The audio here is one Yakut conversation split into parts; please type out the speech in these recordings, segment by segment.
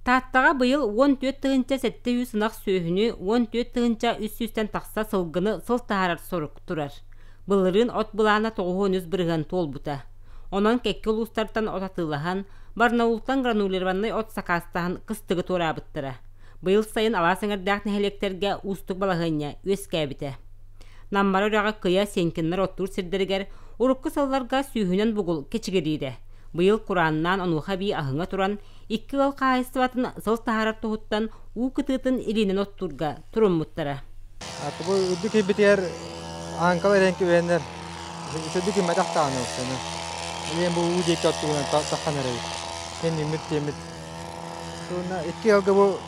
Тааттаҕа быйыл 14 700 ынах сүөһүнү, 14 300-тэн тахса сылгыны сыл таһаарар сорук турар. Былырыын от былаана 93% туолбута. Онон кэккэ улуустартан от атыылаһан, Барнаултан гранулированнай от сакаастаһан кыстыгы туораабыттара. Быйыл сайын алаас эҥэрдээх нэһилиэктэргэ уустук балаһыанньа үөскээбитэ. Наммара үрэҕи кыйа Сенькиннэр оттуур сирдэригэр урукку сылларга сүүһүнэн бугул кэчигириирэ. Быйыл курааннаан онуоха эбии аһыҥа туран, икки ыал хаһаайыстыбатын сыл таһаарар туһуттан уу кытыытын илиинэн оттуурга туруммуттара. Бу үрдүк киирбитигэр ааҥкала эрэҥки үһэннэр үчүгдүк киммэтэх даҕаны устаны. Илиэн бу уу диэки оттугунан таххан эрэбит. Кэнниммит тиэммит. Уонна икки ыалга бу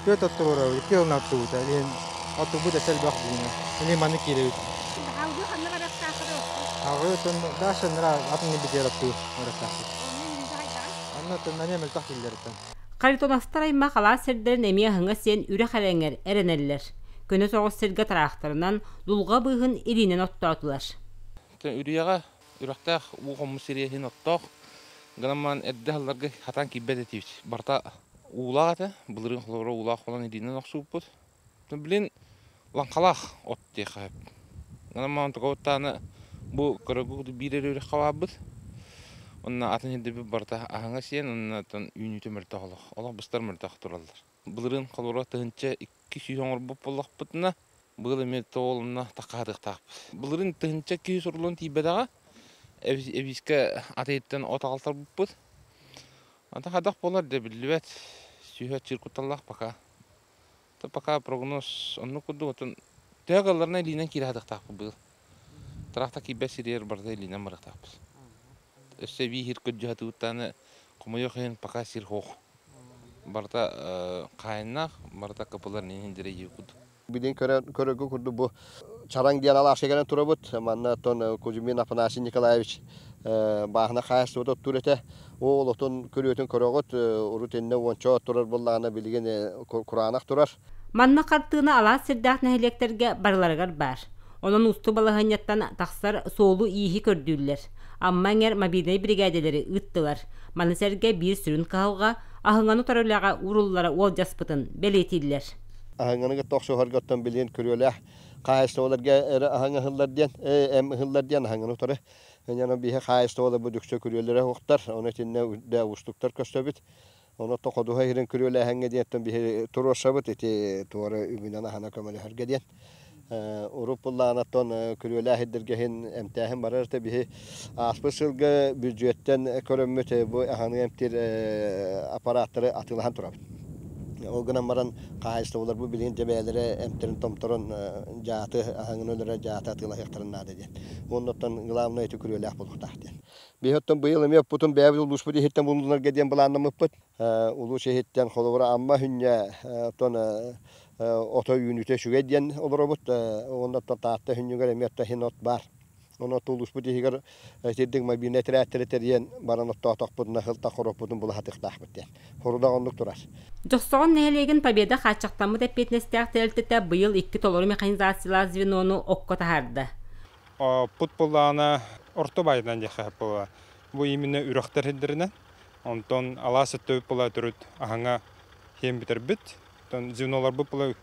түөрт оттуруорабыт, икки ыалынан оттубута. Илиэн оттубут эсэл бөх бугуна. Илиэн маннык киирэбит. Алгы ханна барахтаахыр Аҕы отон даашаннара атын битиэр оттуу барахтаахпыт. Онно оттон эмиэ мөлтөх дииллэриттэн. Харитоновтар аймах алаас сирдэрин эмиэ аһыҥа сиэн үрэх эрэҥэр эрэнэллэр. Көнө соҕус сиргэ тыраахтарынан дулҕа быыһын илиинэн оттоотулар. Үрүйэҕэ үрэхтээх уу хоммут сириэһин оттоох гынан эрдэ аһылларга хатаан киирбэт этибит. Барыта уулаах этэ. Былырыын холобура уулаах буолан илиинэн охсубуппут. Билин лаҥхалаах от диэххэ сөп. Гынан тугабыттааны бу көрөгү биир эрэ үрэххэ баарбыт. Онно атын сирдэрбит барыта аһыҥа сиэн, онно үүнүүтэ мөлтөх олох. Олох быстар мөлтөх тураллар. Былырыын холобура 1200 оҥорбут буоллахпытына, быйыл эмиэ тоҕолунна таххаһатыахтаахпыт. Былырыын 1200 урулун тиийбэтэҕэ, эбиискэ атыйыттан от аҕалтарбыппыт. Ата хадах буолар да биллибэт. Сүүһэ чиркуталлаах пока. Пока прогноз оннук курдук отон төһө кыалларынан илиинэн киирэ сатыахтаахпыт быйыл. Трактор киирбэт сиригэр барыта илиинэн барыахтаахпыт. Өссө эбии иһир көрдьүһэтыбыттааны хомойуох иһин пока сир суох. Барыта хаайыннаах, барыта капылар иһин курдук. Билин көрөргө курдук бу Чараҥ диэн алааска кэлэн турабыт. Манна оттон Кузьмин Афанасий Николаевич бааһына хаһаайыстыбата оттуур этэ. Ол отун күрүөтүн көрөҕүт, урут иннэ уонча турар буоллаҕына билигин кураанах турар. Манна хартыына алаас сирдээх нэһилиэктэргэ барыларыгар баар. Онон уустук балаһыанньаттан тахсар суолу-ииһи көрдүүллэр. Амма эҥэр мобильнай биригээдэлэри ыыттылар. Маны сэргэ биир сүрүн кыһалҕа аһыҥаны утары үлэҕэ ууруллара уолдьаспытын бэлиэтииллэр. Аһыҥаны кытта охсуһарга оттон билигин күрүөлээх хаһаайыстыбаларга эрэ аһаҥ ыһыллар диэн, эм ыһыллар диэн аһыҥаны утары. Инньэ биһи хаһаайыстыбалар бу дүксэ күрүөлэрэ суохтар, ону итиннэ дэ уустуктар көстөбүт. Ону то ходуһа иһирин күрүөлээһиҥҥэ диэттэн биһи туруорсабыт ити туора үбүнэн аһана көмөлөһөргө диэн. Урут буллаанаттан күрүөлээх ирдэргэһин эмтээһин барар этэ биһи ааспыт сылга бүддьүөттэн көрөммүт бу аһаны эмтиир аппараттары атыылаһан турабыт. Ол гынан баран хаһаайыстыбалар бу билигин дьэ бэйэлэрэ эмтэрин томторон дьааты аһаҥын өлөрө дьааты атыылаһыахтарын наада диэн. Уонна главное ити күрүөлээх буолуохтаах диэн. Биһи оттон быйыл эмиэ оппутун бэйэбит улууспут иһиттэн булунарга диэн былааннаммыппыт. Улуус иһиттэн холобура Амма хүнньэ оттон ото үүнүүтэ үчүгэй диэн олоробут. Уонна оттон Таатта хүнньүгэр эмиэ отто иһин от баар. Онон улууспут иһигэр итирдик мобильнай тирээктэри тэрийэн баран оттоотохпутуна сылтах хороппутун була сатыахтаахпыт диэн. Хорудах оннук турар. Дьохсоҕон нэһилиэгин Победа хааччахтаммыт эппиэтинэстээх тэрилтэтэ быйыл икки толору механизациялаах звенону окко таһаарда. Пут буоллаҕына орто баайынан диэххэ сөп буолла. Бу именно үрэхтэр сирдэринэн. Онтон алаас өттөбүт була төрүт аһаҥа хиэн бүтэрбит. Оттон звеноларбыт була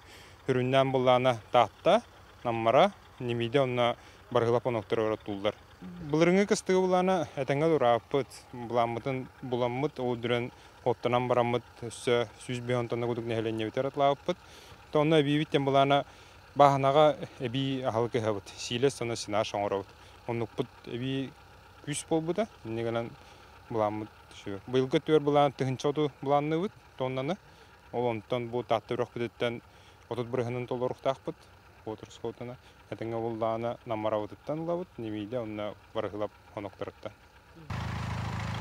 хүрүннээн буоллаҕына Таатта, Наммара, Немиде онно Барыһылап оноктор оттууллар. Былырыҥҥы кыстыгы булаана этэҥҥэ турааппыт, былааммытын буламмыт, ол үрдүнэн оттонон бараммыт өссө 105 тонна курдук нэһилиэнньэбитигэр атлаабыппыт. То онно эбиибит диэн былаана бааһынаҕа эбии аһылык ыһабыт, сиилэс уонна сенаж оҥоробут. Оннукпут эбии күүс буолбута. Инньэ гынан былааммыт быйылгы өттүгэр былаан 1000 оту былаанныыбыт тоннаны. Ол онтон бу Таатта үрэхпититтэн 30 бырыһыанын толоруохтаахпыт. Уотурскотуна этэҥҥэ буллаҕына Наммарабытыттан ылабыт, Немиде онно Барыһылап хонокторуттан.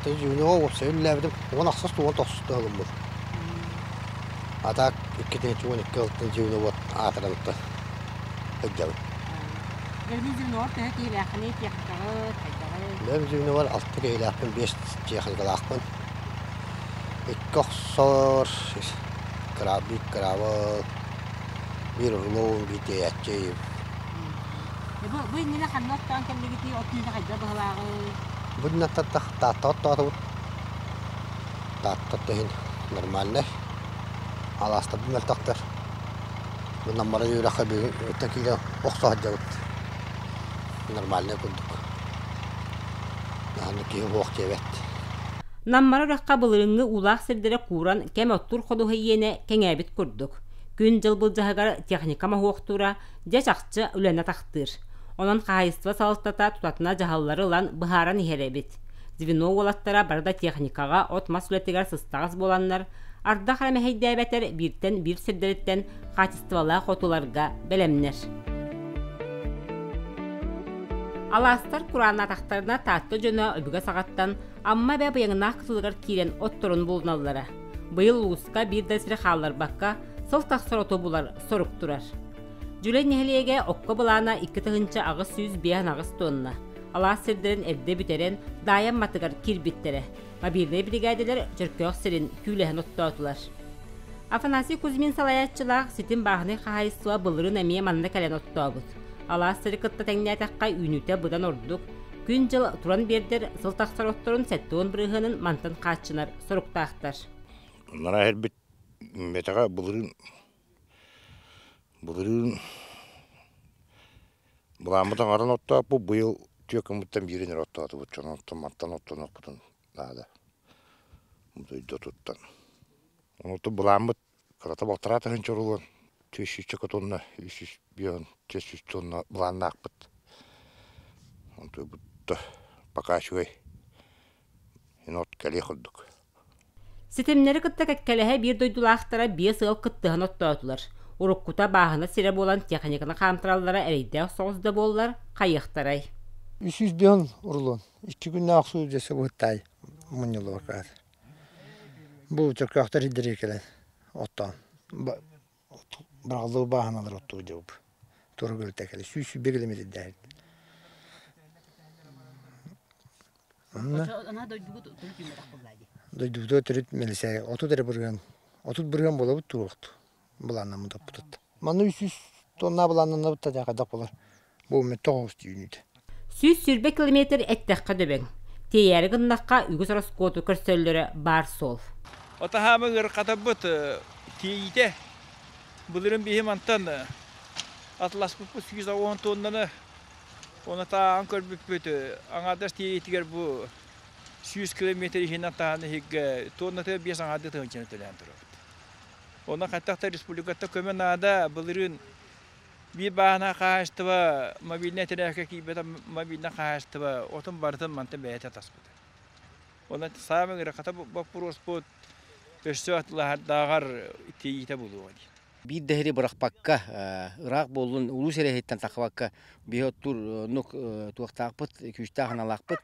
Дьүүнүҕэ уопсай үлэлээбитим 18 19 тыһылыммыт. А так 2012 ылтын дьүүнү вот аатырабыттан сылдьабын. Бэйэм звеноор төһө киһилээххиний, техникаҕыт, хайдаҕый? Бэйэм звенобар алта киһилээхпин, биэс техникалаахпын. Икки охсор, биир кыраабыл, биир рулон, биир тиэйээччи. Бу иннинэ ханна оттоон кэллигитий, от үүнэ хайда быһылааҕый? Бу иннинэ Таатта оттоотубут. Таатта иһин нормальный. Алаастарбыт мөлтөхтөр. Бу Наммара үөрэххэ бүгүн киирэ охсо сылдьабыт. Нормальный курдук. Наһаа киһи уһуох диэбэт. Наммара үрэххэ былырыыҥҥы уулаах сирдэрэ кууран, кэм оттуур ходуһа иэнэ кэҥээбит курдук. Күн-дьыл былдьаһыгар техника моһуохтуура дьэ чахчы үлэни атахтыыр. Онон хаһаайыстыба салалтата тутатына дьаһаллары ылан быһааран иһэр эбит. Звено уолаттара бары да техникаҕа от-мас үлэтигэр сыстаҕас буоланнар, ардах эрэ мэһэйдээбэтэр бииртэн биир сирдэриттэн хаачыстыбалаах отуларга бэлэмнэр. Алаастар курааннаатахтарына Таатта дьоно өбүгэ саҕаттан Амма эбэ быйаҥнаах кытылыгар киирэн отторун булуналлара. Быйыл улууска биир да сири хаалларбакка сыл тахсар оту булар сорук турар. Дьүлэй нэһилиэгэ окко былаана 2858 тонна. Алаас сирдэрин эрдэ бүтэрэн, Даайа Амматыгар киирбиттэрэ. Мобильнай биригээдэлэр Чөркөөх сирин күүлэһэн оттоотулар. Афанасий Кузьмин салайааччылаах ситим бааһынай хаһаайыстыба былырыын эмиэ манна кэлэн оттообут. Алаас сири кытта тэҥнээтэххэ үүнүүтэ быдан ордук, күн-дьыл туран биэрдэр сыл тахсар отторун 70 бырыһыанын мантан хааччынар соруктаахтар. Манна иһэрбит бэтэҕэ былырыын былырыын былааммыт аҥарын оттооппут, быйыл түөкүммүттэн биирин эрэ оттоотубут, дьон оттон мантан оттонуохпутун наада. Дойду туттан. Онуттан былааммыт кырата балтараа тыһыынча рулон, 400 тонна, 300 400 тонна былааннаахпыт. Онтуйбут пока үчүгэй. От кэлиэх курдук. Ситимнэри кытта кэккэлэһэ биир дойдулаахтара биэс ыал кыттыһан оттоотулар. Уруккута бааһына сирэ буолан техниканы хаамтараллара эрэйдээх соҕус да буоллар, хайыахтарай. 305 рулон. Икки күннээх суу дьэсэ быһыттай мунньуллубакка. Бу чөкөөхтөр сирдэригэр кэлэн оттоон. Быраҕыллыбыт бааһыналар оттуу дьабып. Тура көлүтэ кэлэ. 120 километрдээх. Онно дойдубутугар төрүт мэлисээ 30 эрэ бырыһыан 30 бырыһыан буолабыт туруохту былааннаммыт оппутут. Манна 300 тонна былааннанабыт да хайдах буолар. Бу тоҕус түүнүт. 120 километр эттэххэ дөбөҥ. Тиэйээри гыннахха үгүс ороскуоту көрсөллөрө баар суол. Отаһаамы ыарахатарбыт тиэйиитэ. Былырын биһи мантан атласпыппыт 110 тоннаны оны тааҕан көрбүппүт аҥаардас тиэйиитигэр бу 100 километр иһинэн таһан иһиггэ тонната биэс аҥаарды тыһыынчаны төлөөн турабыт. Онон хайдах да республиката көмө наада былырыын биир бааһына хаһаайыстыба мобильнай тирээккэ киирбэтэ мобильнай хаһаайыстыба отун барытын мантан бэйэтэ таспыта. Онон саамай ыарахата боппуруоспут өссө атылаһардааҕар тиийиитэ буолуоҕа дии. Биир да иһири бырахпакка, ыраах буоллун, улуус эрэһиттэн тахыбакка биһи оттуур оннук туохтаахпыт, күүстээх аналаахпыт.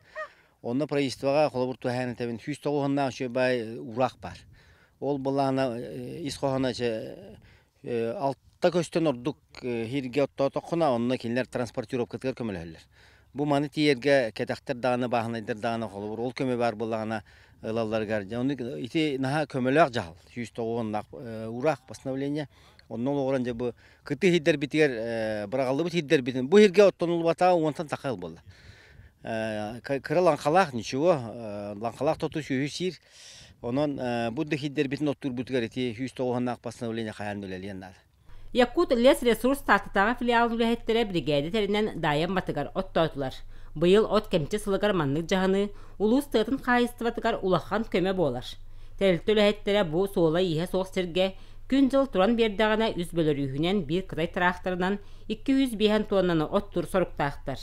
Онно правительствоҕа холобур туһаайан этэбин, 109 үчүгэй баай уураах баар. Ол былаана ис хоһооно алта көстөн ордук иһиргэ оттоотоххуна, онно кинилэр транспортировкатыгар көмөлөһөллөр. Бу маны тиийэргэ кэтэхтэр даҕаны, бааһынайдар даҕаны холобур ол көмө баар буоллаҕына ылалларыгар. Дьэ, ону ити наһаа көмөлөөх дьаһал. 109 уураах постановление. Онно олоҕуран дьэ бу кытыы иһирдэрбитигэр быраҕыллыбыт иһирдэрбитин бу иһиргэ оттонуллубатаҕа уонтан таха ыл буолла. Кыра лаҥхалаах ничего, лаҥхалаах тоту сүөһү сиир. Онон бу да иһирдэрбитин оттуурбутугар ити 109 постановление хайаан үлэлиэн наада. Якут лесресурс Тааттатааҕы филиалын үлэһиттэрэ биригээдэ тэринэн Даайа Амматыгар оттоотулар. Быйыл от кэмчи сылыгар маннык дьаһаныы улуус тыатын хаһаайыстыбатыгар улахан көмө буолар. Тэрилтэ үлэһиттэрэ бу суола-ииһэ суох сиргэ күн-дьыл туран биэрдэҕинэ үс бөлөрүүһүнэн биир кытай тыраахтарынан 205 туоннаны оттуур соруктаахтар.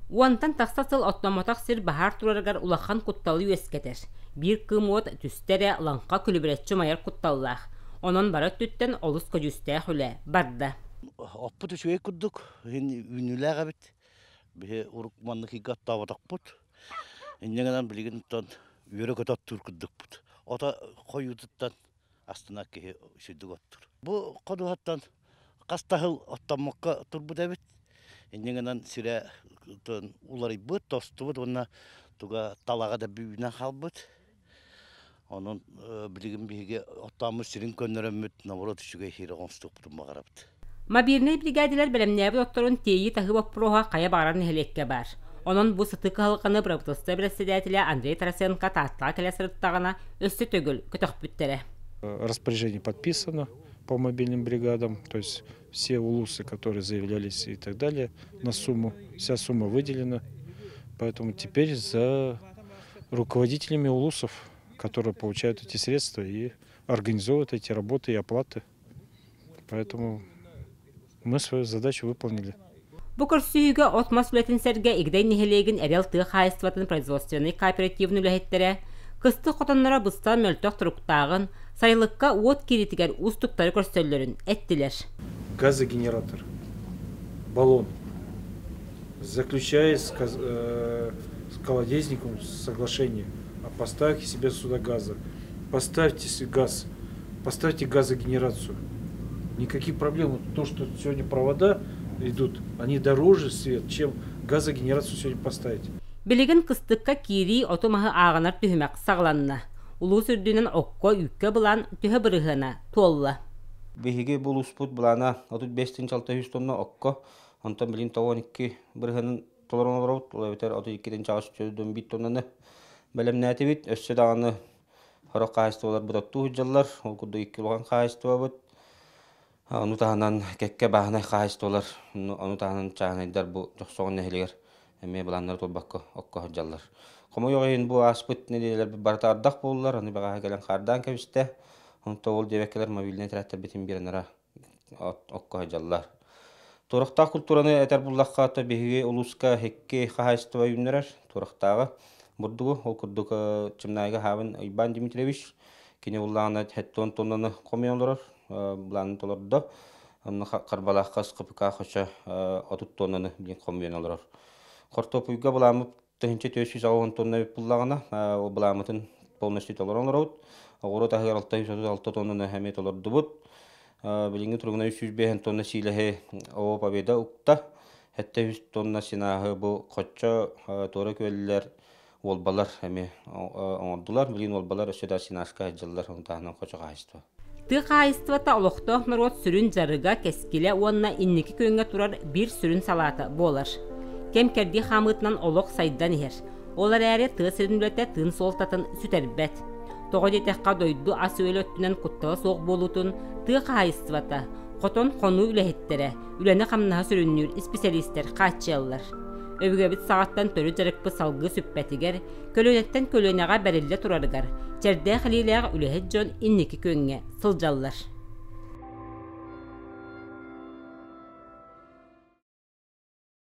Уонтан тахса сыл оттоммотох сир баһаар турарыгар улахан кутталы үөскэтэр. Биир кыым уот түстэ эрэ лаҥха күлүбүрэччи умайар кутталлаах. Онон бары өттүттэн олус көдьүүстээх үлэ барда. Оппут үчүгэй курдук, үүнүүлээх эбит. Биһи урук маннык ыйга оттооботохпут. Инньэ гынан билигин оттон үөрэ-көтө оттуур курдукпут. Ото хойуутуттан астына киһи үчүгдүк оттуур. Бу ходуһаттан хас да сыл оттоммокко турбут эбит. Инньэ гынан сирэ уларыйбыт, тостубут уонна туга талаҕа да үүнэн хаалбыт. Онон билигин биһиги оттооммут сирин көннөрөммүт, наоборот үчүгэй сири оҥостуохпутун баҕарабыт. Мобильнай биригээдэлэр бэлэмнээбит отторун тиэйии-таһыы боппуруоһа хайа баҕарар нэһилиэккэ баар. Онон бу сытыы кыһалҕаны бырабыыталыстыба бэрэссэдээтэлэ Андрей Тарасенко Тааттаҕа кэлэ сырыттаҕына өссө төгүл көтөхпүттэрэ. Распоряжение подписано по мобильным бригадам, то есть все улусы, которые заявлялись и так далее, на сумму, вся сумма выделена. Поэтому теперь за руководителями улусов, которые получают эти средства и организовывают эти работы и оплаты. Поэтому мы свою задачу выполнили. Бу көрсүһүүгэ от-мас үлэтин сэргэ Игидэй нэһилиэгин Эрэл тыа хаһаайыстыбатын производственнай кооперативын үлэһиттэрэ кыстык хотонноро быстан мөлтөх туруктааҕын, сайылыкка уот киириитигэр уустуктары көрсөллөрүн эттилэр. Газогенератор, баллон. Заключая с, с колодезником соглашение о поставке себе сюда газа. Поставьте газ, поставьте газогенерацию. Никаких проблем. То, что сегодня провода идут, они дороже свет, чем газогенерацию сегодня поставить. Билигин кыстыкка киирии оту-маһы ааҕынар түһүмэх саҕаланна. Улуус үрдүнэн окко, үүккэ былаан төһө бырыһыана туолла? Биһиги бу улууспут былаана 35 тыһыынча 600 тонна окко, онтон билигин 92 бырыһыанын толорон олоробут, ол эбэтэр 32 тыһыынча тоннаны бэлэмнээтибит. Өссө даҕаны сорох хаһаайыстыбаларбыт оттуу сылдьаллар, ол курдук икки улахан хаһаайыстыбабыт. Ону таһынан кэккэ бааһынай хаһаайыстыбалар, ону таһынан чааһынайдар бу Дьохсоҕон нэһилиэгэр эмиэ былааннары туолбакка окко сылдьаллар. Хомойуох иһин бу ааспыт нэдиэлэлэрбит барыта ардах буоллулар, аны бэҕэһээ кэлэн хаардаан кэбистэ. Онто ол диэбэккэлэр мобильнай тракторбытын биэрэн окко сылдьаллар. Туорахтаах культураны этэр буллахха, то биһиги улууска икки хаһаайыстыба үүннэрэр туорахтааҕы бурдугу, ол курдук Чымнаайга Хаабын Иван Дмитриевич кини буллаҕына 70 тоннаны хомуйан олорор, былаанын толордо. Онно Харбалаахха СКПК хочо 30 тоннаны билин хомуйан олорор. Хортуоппуйга былааммыт 1480 тонна эбит буллаҕына, ол былааммытын полностью толорон олоробут. Оҕуруот аһыгар 636 тоннаны эмиэ толордубут. Билиҥҥи туругунан 305 тонна сиилэһи ООО Победа укта. 700 тонна сенааһы бу Хоччо туора күөллэр уолбалар эмиэ оҥордулар. Билигин уолбалар өссө да сенажка сылдьаллар, ону таһынан хочо хаһаайыстыба. Тыа хаһаайыстыбата олохтоох норуот сүрүн дьарыга, кэскилэ уонна инники күөҥҥэ турар биир сүрүн салаата буолар. Кэм-кэрдии хаамыытынан олох сайдан иһэр. Ол эрээри тыа сирин үлэтэ тыын суолтатын сүтэрбэт. Тоҕо диэтэххэ, дойду ас-үөл өттүнэн куттала суох буолуутун тыа хаһаайыстыбата, хотон хонуу үлэһиттэрэ, үлэни-хамнаһы сүрүннүүр исписэлиистэр хааччыйаллар. Өбүгэбит саҕаттан төрүт дьарыкпыт салгыы сүппэтигэр, көлүөнэттэн көлүөнэҕэ бэриллэ турарыгар, чэрдээх илиилээх үлэһит дьон инники күөҥҥэ сылдьаллар.